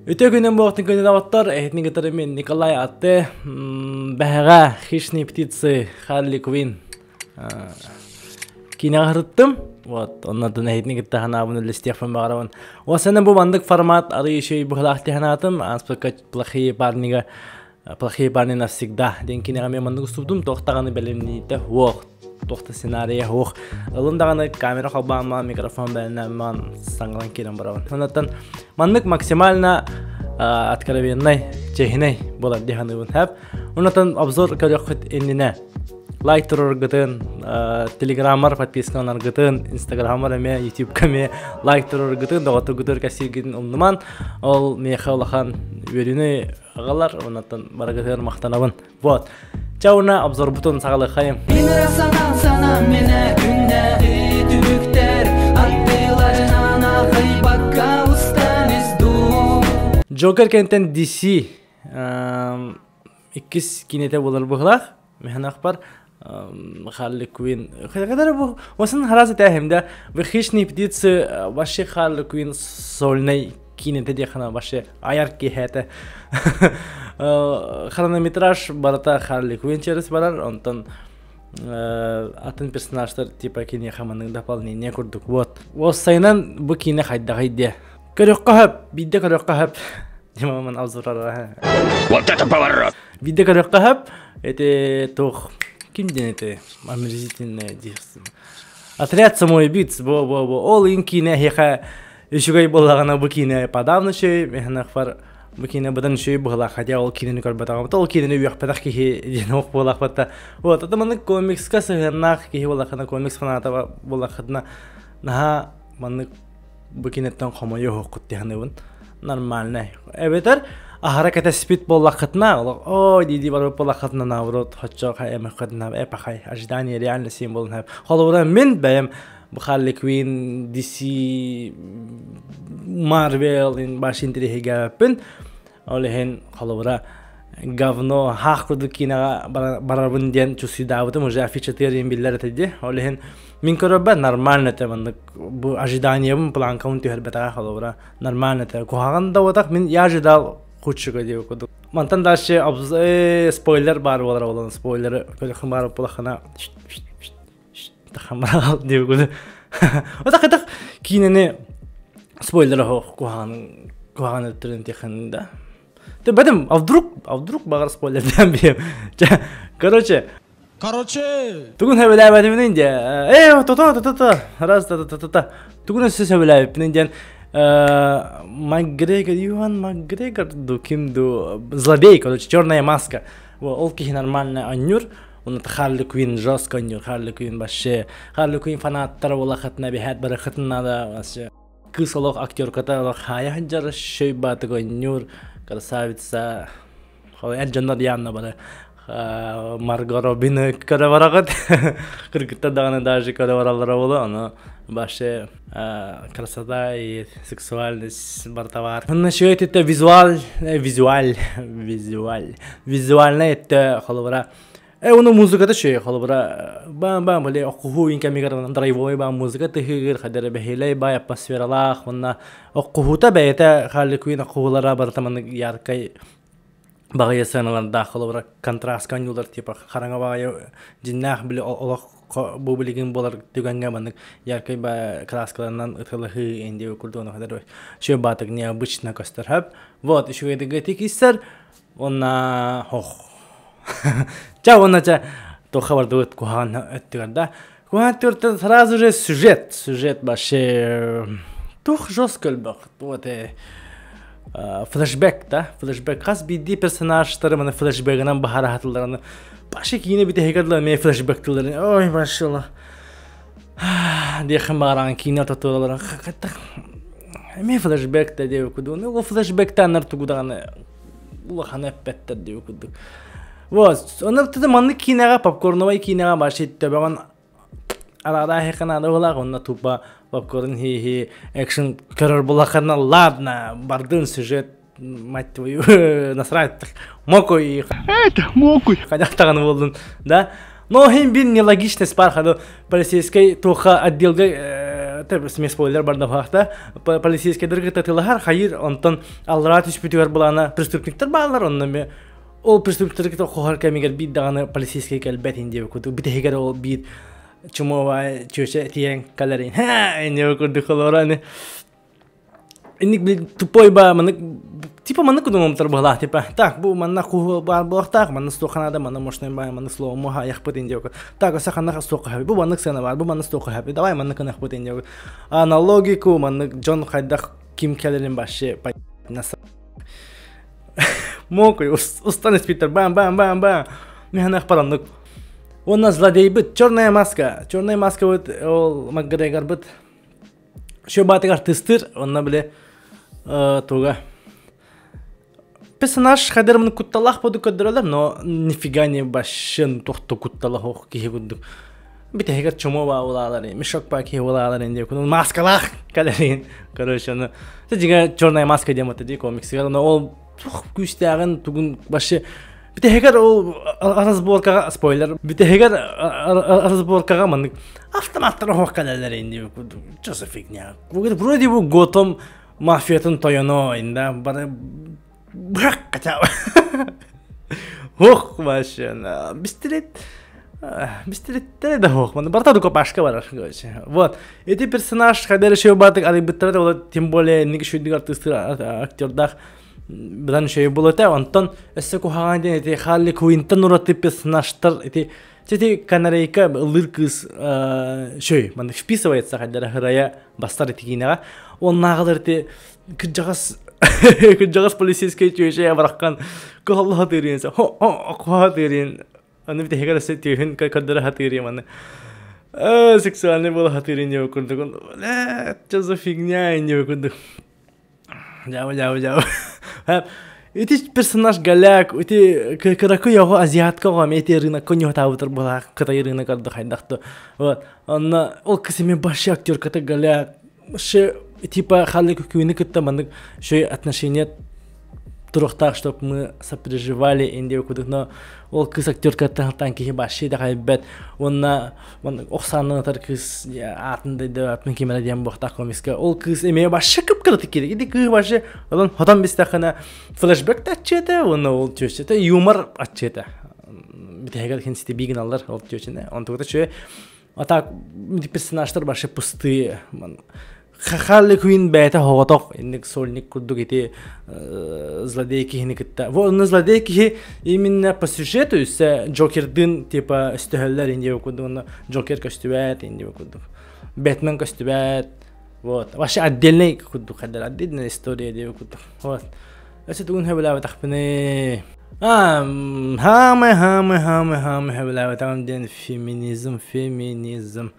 Үтө күнүн буолтун күнүн оттор, эһитини кытары мен Николай Атте, бэһэҕэ «Хищные птицы» Харли Квин киинэҕэ сырыттым. Вот, оннотун эһитини кытта санаабын үллэстиэхпин баҕарабын. Уосана бу маннык формат арый үчүгэй быһылаах дии санаатым. Ааспыкка «Плохие парнига» «Плохие парни навсегда» диэн киниэҕэ мен маннык устубутум. Туох даҕаны бэлэмниитэ суох, туох да сценарийа суох. Ылын даҕаны камера холбооммон, микрофон бэлэмнээммин саҥалан киирэн барабын. Оннуттан маннык максимально откровеннай, чиэһинэй буолар дии саныыбын. Хэп. Оннуттан обзор көрүөххүт иннинэ лайк тураргытын, телеграммар подпискаланаргытын, инстаграммар эмиэ, ютубка эмиэ лайк тураргытын, доҕотторгутугар кэпсииргитин умнуман, ол миэхэ улахан үөрүүнү аҕалар, оннуттан барыгытыгар махтанабын. Вот. Чэ уна обзорбутун саҕалыаххайым. Мин ыра санаам санаам мэнэ күннээҕи түбүктэр аттыларынан аахайбакка устан издуу. Джокер кэнтэн DC иккис киинэтэ буолар быһылаах. Механахпар Харли Квин. Хотя бу осын харас этээхим да. Вы хищные птицы вообще Харли Квин сольный киинэтэ диэххэ вообще айар киһи Хронометраж барыта Харли Квин через барар, онтон атын персонажтар типа киниэхэ маннык дополнение курдук. Вот. Уоссайынан бу киинэ хайдаҕый диэ. Көрүөххэ сөп, биирдэ көрүөххэ сөп. Димаман обзорара. Вот это поворот! Биирдэ көрүөххэ сөп. Эти туох ким диэн эти омерзительное диэхсин. Отряд самоубийц бо бо бо ол ин киинэ эһиэхэ үчүгэй буоллаҕына бу киинэ подавно үчүгэй миһанахпар бу киинэ быдан үчүгэй быһылаах хотя ол киинэни көрбөтөҕүм ол киинэни үөхпэтэх киһи диэн ох буолаахпатта вот это маннык комикска сыһыаннаах киһи буоллаххына комикс фаната буоллаххытына наһаа маннык бу киниттэн хомойуоххут дии саныыбын нормальный эбэтэр аһара кэтэспит буоллаххытына ой дии барбыт буоллаххытына наоборот хоччо эмэххитина эпахай ожидание реальность буолун холобура мин бэйэм бу Харли Квин DC Marvel баш интириэһигээппин ол иһин холобура говно хаах курдук киинэҕэ барарбын диэн чувствуйдаабытым уже афишатыгар диэн биллэр этэ дии ол иһин мин көрөрбөр нормально этэ маннык бу ожиданиебын планкабын түһэрбэтэҕэ холобура нормально этэ куһаҕан да буотах мин я ожидал худшего диэбит курдук мантан дальше спойлер баар буолар буолан спойлеры көрөххүн баар буоллаххына тахамаал диэбит курдук отах этах киинэни спойлер оһох куһаҕан куһаҕан өттүрэн тиэххин да Ты бэтим, а вдруг, а вдруг баҕар спойлердаан биэм. Короче, Короче, тугун сөбүлээбэтимин диэ. Э, то-то, то-то, раз, то-то-то-то. Тугун өссө сөбүлээбиппин диэн Макгрегор, Юан Макгрегор ду ким ду злодей, короче, черная маска. Ол киһи нормально анньур. Оны Харли Квин жестко анньур, Харли Квин вообще. Харли Квин фанаттара буолахатына биһээт барахытын надо вообще. Кыыс олох актерката олох хаайа сылдьар шөй баатык оонньуур красавица эр дьоннор явно бары Марго Робины көрө бараҕыт кыргыттар даҕаны даже көрө бараллара буолуо ону вообще красота и сексуальность барыта баар онно үчүгэй өттүттэ визуал визуаль визуаль визуальнай өттө холобура Э, ону музыката үчүгэй холобура бам-бам били оккуһуу иин кэмигэр драйвовой баан музыка тыһыгыр хадара бэһиэлэй баай атмосфералаах уонна оккуһуута бэйэтэ Харли Квин оккуһуулара барыта маннык яркай баҕайы сыаналардаах холобура контрастка оонньуулар типа хараҥа баҕайы дьиннээх били олох бу билигин буолар түгэҥҥэ маннык яркай краскаларынан ытылаһыы индия курдук үчүгэй баатык необычно көстөр хөп вот үчүгэйдик тикиссэр Уонна ох. Ча уонна ча туохха бардыбыт куһаҕан өттүгэр да. Куһаҕан өттүгэр сразу же сюжет. Сюжет вообще туох жестко өлбөх. Вот флешбэк да флешбэк хас биирдии персонажтары маны флешбэгынан баһара хатыллараны вообще киинэ бүтэһигэр дылы эмиэ флешбэк тылларын ой машалла диэххин баҕараҕын киинэ ортотуоларын эмиэ флешбэк да диэбит курдук ол флешбэктааннар тугу даҕаны улахан эппэттэр диэбит курдук. Вот, онно маннык киинэҕэ попкорновай киинэҕэ вообще төбөҕүн араараахыха наада буолаах онно тупо попкорн хи-хи экшен көрөр булахына ладно бардын сюжет мать твою насрать мокуй Это мокуй. Хайдах буоллун да но хин бин нелогичность бар хаду полицейский туха отделга Смесь спойлер барда баахта полицейскайдар кытта тылаһар хайыр онтон аллараа түспүтүгэр былаана преступниктар бааллар онно ме ол преступниктар кытта хохар кэмигэр биир даҕаны полицейскай кэлбэт ин диэбит курдук бүтэһигэр ол биир чумовай чүөчэ тиийэн кэлэрин ха инниэ курдук холоро аны Инник били тупой ба маннык типа маннык кудумумтар быһалаах типа так бу манна куһу баар буолуохтаах манна суохха наада манна мощный баар манна слово айахпыт ин диэки так өссө ханна суохха хаби бу маннык сцена баар бу манна суохха хаби давай маннык гынахпыт ин диэки а на логику маннык дьон хайдах ким кэлэрин вообще мокрый устан испиттер бам бам бам бам механах параннык уонна злодейбыт черная маска черная маска вот ол макгрегорбыт Шөбатыгар тыстыр, онно бile туга персонаж хадермын кутталах буду көрдөрөлөр, но нифига не башын тохто кутталах ох киһи курдук. Битehигер чумо ба улаалар, мешок ба киһи улаалар инде куну маскалах калерин. Короче, ну, дига черная маска диэн ди комиксигар, но ол күүстээҕин тугун вообще бүтэһигэр ол разборкаҕа спойлер бүтэһигэр разборкаҕа маннык автоматтар оһох кэлэллэр инди что за фигня вроде бы Готэм мафиятын тойоно инда бары бырак хотя бы ох вообще бистерет бистереттере да ох барта дука пашка барар короче вот эти персонаж хадер еще батык арыйбыттара тем более ник шүйдүк артистыр актердах Быдан үчүгэй буолуо этэ. Онтон өссө куһаҕан диэн ити Харли Квинтэн ураты персонажтар ити ити канарейка ыллыыр кыыс шөй маннык вписывается хайдара хырайа бастар ити киинэҕэ. Уоннааҕылар ити кырдьаҕас кырдьаҕас полицейскай чүөчэ бараххан кыһалла сатыырын хо хо сатыырын аны бүтэһигэр өссө түөһүн көрдөрө сатыырын маны сексуальный буола сатыырын диэбит курдук что за фигня диэбит курдук Дьаабы, дьаабы, дьаабы. Ити персонаж голяк, ити кыракый оҕо азиатка оҕо эти рынок коньютаабытыр буолаах кытай рынок ордук хайдахты. Вот. Онно ол киси мен вообще актерката голяк. Вообще типа халы күнү кытта маннык шөй отношения туруохтаах, чтобы мы сопереживали инде кудук, но ол кыыс актеркаттан киһи вообще да хайбет уонна охсааннан атар кыыс аатын да атын кимэрэ диэн буохтаах комикска ол кыыс эмиэ вообще кып-кыратык киирик ити кыыс вообще онон хотон бистэххинэ флешбэк да аччыата уонна ол чүөчэтэ юмор аччыата бүтэһигэр хин сити гыналлар ол чүөчэне онтугута чүө А так персонажтар вообще пустые. Харли Квинн бэйэтэ хоҕотох инник сольник курдук ити злодей киһини кытта. Вот онно злодей киһи именно по сюжету өссө Джокердын типа өстөһөллөр инди курдук онно Джокер көстүбэт инди курдук. Бэтмен көстүбэт. Вот. Вообще отдельный курдук хаддар отдельная история диэби курдук. Вот. Өссө тугун сөбүлээбэтэхпиний. Хаамай, хаамай, хаамай, хаамай сөбүлээбэтэҕим диэн феминизм, феминизм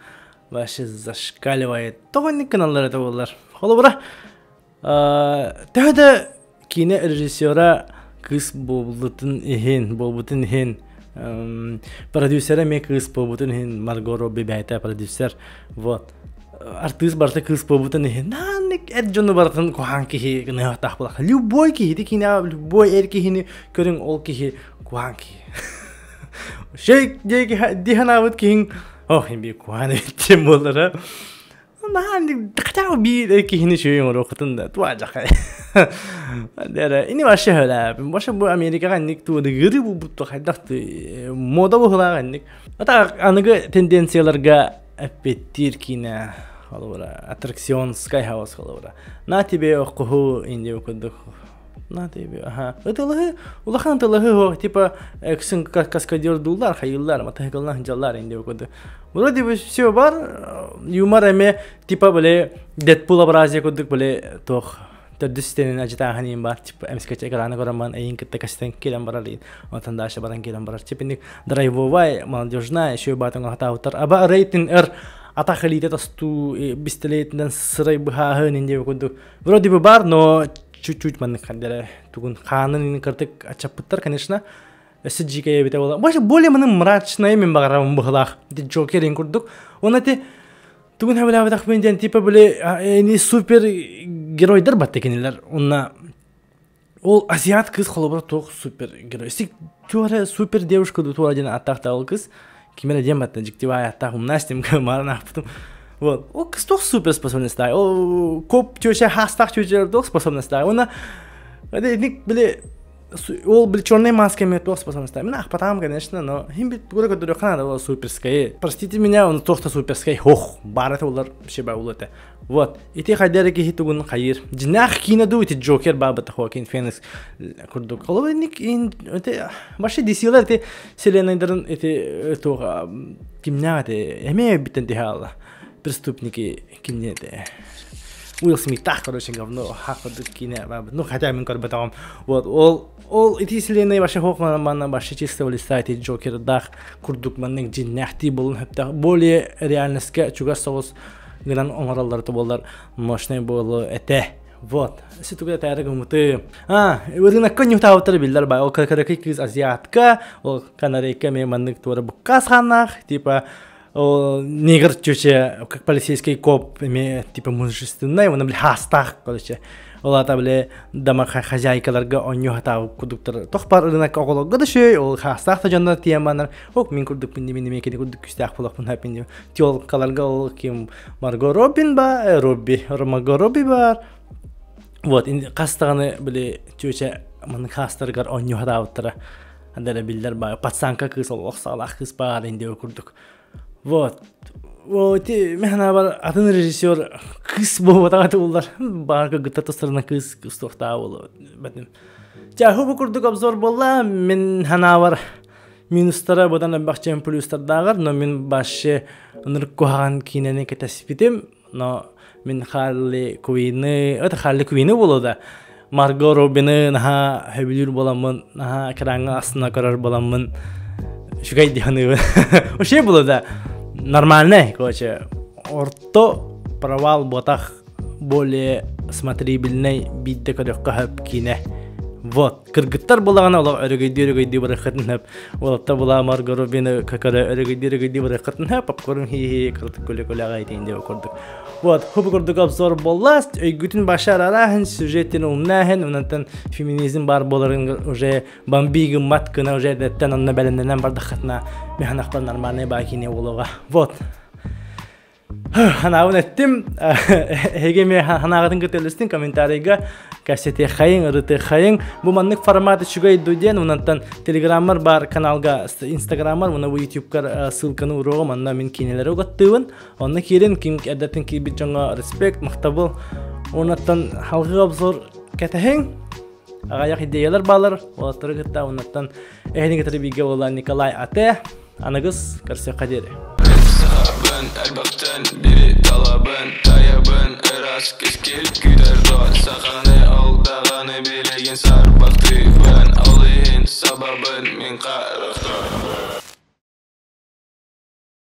вообще зашкаливает. Тоҕо инник гыналлар этэ буоллар. Холобура, төһө да киинэ режиссера кыыс буолбутун иһин, буолбутун иһин, продюсера эмиэ кыыс буолбутун иһин, Марго Робби бэйэтэ продюсер, вот. Артыыс барыта кыыс буолбутун иһин, нааннык эр дьону барытын куһаҕан киһи гыныахтаах буолар. Любой киһи, ити киинэҕэ любой эр киһини көрүҥ, ол киһи куһаҕан киһи. Шей дии санаабыт киһиҥ, ох, биир куһаҕан эбит диэн буоллара. Нааннык хотя бы биир эр киһини үчүгэй оҥоруоххутун да, туа дьахай. Дэрэ, ини вообще хөлээпин. Вообще бу Америкаҕа инник туоды гыры булбут хайдах мода быһылаах инник. Ата аныгы тенденцияларга эппиэттиир киинэ холобура аттракцион Sky House холобура на тебе охкуһу индия курдук на тебе аха ытылыһы улахан ытылыһы типа эксин каскадердууллар хайыыллар матаһыкылна дьаллар индия курдук вроде бы все бар юмор эме типа били Дэдпул образия курдук били туох төрдүс истэнин ажытааһын иин бар типа эмискэчи экраны көрөн эйин кытта кастен киирэн барар иин онтон дальше баран киирэн барар типа инник драйвовай молодежная еще баатан хатаабыттар аба рейтинг эр атах илиитэ тостуу бистэлиэтинэн сырай быһааһын индиэ курдук вроде бы бар но чуть-чуть маннык хандера тугун хаанын ин кыртык ачаппыттар конечно өссө дьиикэй эбитэ буола более маны мрачная мен баҕарабын быһылаах Джокер ин курдук уонна ити тугун сөбүлээбэтэхпин диэн типа били ини супер геройдар батта кинилэр уонна ол азиат кыыс холобура туох супер герой туора супер девушка туора диэн аттаах ол кыыс ким эрэ диэн батта дьиктибай аттаах умнаас тим маарын аахпытым. Вот. Ол кыз туох суперспособностаах. Ол коп чүөчэ хаастаах чүөчэлэр туох способностаах. Уонна ник били ол били черная маска имеет туох способностаах. Мин аахпатаҕым, конечно, но хин бит тугу көрдөрүөххэ наада ол суперскай. Простите меня, он туох да суперскай хох. Баар этэ улар вообще баар этэ. Вот. Ити хайда эрэ киһи тугун хайыыр. Дьиҥнээх киинэ дуу ити Джокер баабыта Хоакин Феникс курдук. Ол ник ити вообще DC-лэр ити вселеннайдарын ити туох кимнээх ити эмиэ бүттэн түһэ хаалла. Преступники кимне ити Уилл Смиттаах, короче, говно хаах курдук киинэ баабыт. Ну, хотя мин көрбөтөҕүм. Вот, ол ол ити вселенной вообще хоох манна вообще чистого листа ити Джокердаах курдук маннык дьиннээхтии буолун сөптөөх более реальностька чугас соҕус гынан оҥороллор буоллар мощный буолуо этэ. Вот. Ситуга этээри гыммытым. А, ырынакка ньутаабыттара биллэр бай. Ол кыракый кыыс азиатка, ол канарейка эмиэ маннык туора буккаас хааннаах, типа ол негр чүчэ, как полицейский коп эмиэ типа мужественный, уонна били хаастаах, короче. Ол аата били домохозяйкаларга оонньуу хатаабыт курдуктар. Тох бар ырынакка оҕолорго да шөй, ол хаастаах да дьоннор тиийэн банар, ок мин курдукпун дии, мин эмиэ кини курдук күүстээх буолуохпун сөп дии. Тёлкаларга ол ким Марго Робин ба, Робби, Марго Робби бар. Вот, хас даҕаны били чүөчэ маннык хаастарыгар оонньуу хатаабыттара. Анда биллэр ба, пацанка кыыс олох саалаах кыыс баар индиэ курдук. Вот. Вот, мен бар атын режиссер кыыс буолбатаҕа туллар. Баар кыргыттар тустарына кыыс кыстуохтаа буолу. Бэтим. Ча, бу курдук обзор буолла. Мин ханаабар минустара быдан элбэх чем плюстардааҕар, но мин вообще ынырык куһаҕан киинэни кэтэспитим, но мин Харли Куины, это Харли Куины буолуо да, Марго Робины наһаа сөбүлүүр буоламмын, наһаа экраҥҥа астына көрөр буоламмын, үчүгэй дии саныыбын. Вообще было да нормальный, короче, орто провал буотах более смотрибельный биирдэ көрүөххэ сөп киинэ. Вот. Кыргыттар булаҕына олох өрөгөйдүү өрөгөйдүү барыаххытын сөп. Уолаттар булаа Марго Робины көрө өрөгөйдүү өрөгөйдүү барыаххытын сөп. Попкорн хи-хи кырытык күлэ-күлэҕэ итиин диэ курдук. Вот, хубу курдук обзор буолла. Өйгүтүн баша арараһын, сюжеттин умнаһын, онтон феминизм бар буоларын уже бомби гыммат гына уже эрдэттэн онно бэлэмнэнэн бардаххытына механахпар нормальный баа киинэ буолуоҕа. Вот. Ханаабын эттим. Эһиги эмиэ ханаағытын кытта үллэстиҥ комментарийга кэпсэтиэххэйиҥ, ырытыаххайыҥ. Бу маннык формат үчүгэй дуу диэн, онтон Телеграммар бар каналга, Инстаграммар, уонна бу Ютубкар ссылканы уруоҕум, онно мин киинэлэри угаттыыбын. Онно киирин, ким эрдэттэн киирбит дьоҥҥо респект, махтабыл. Оннуттан халгыы обзор кэтэһиҥ. Аҕыйах идеялар баалар, уолаттары кытта оннуттан эһини кытары бииргэ буолла Николай Ате. Аныгыс көрсүөххэ диэри. Сахабын элбэхтэн бири талабын тайабын ыраас кэскил күүтэр дуо саханы ол даҕаны билигин саарбахтыыбын ол иһин сабабын мин харахтар.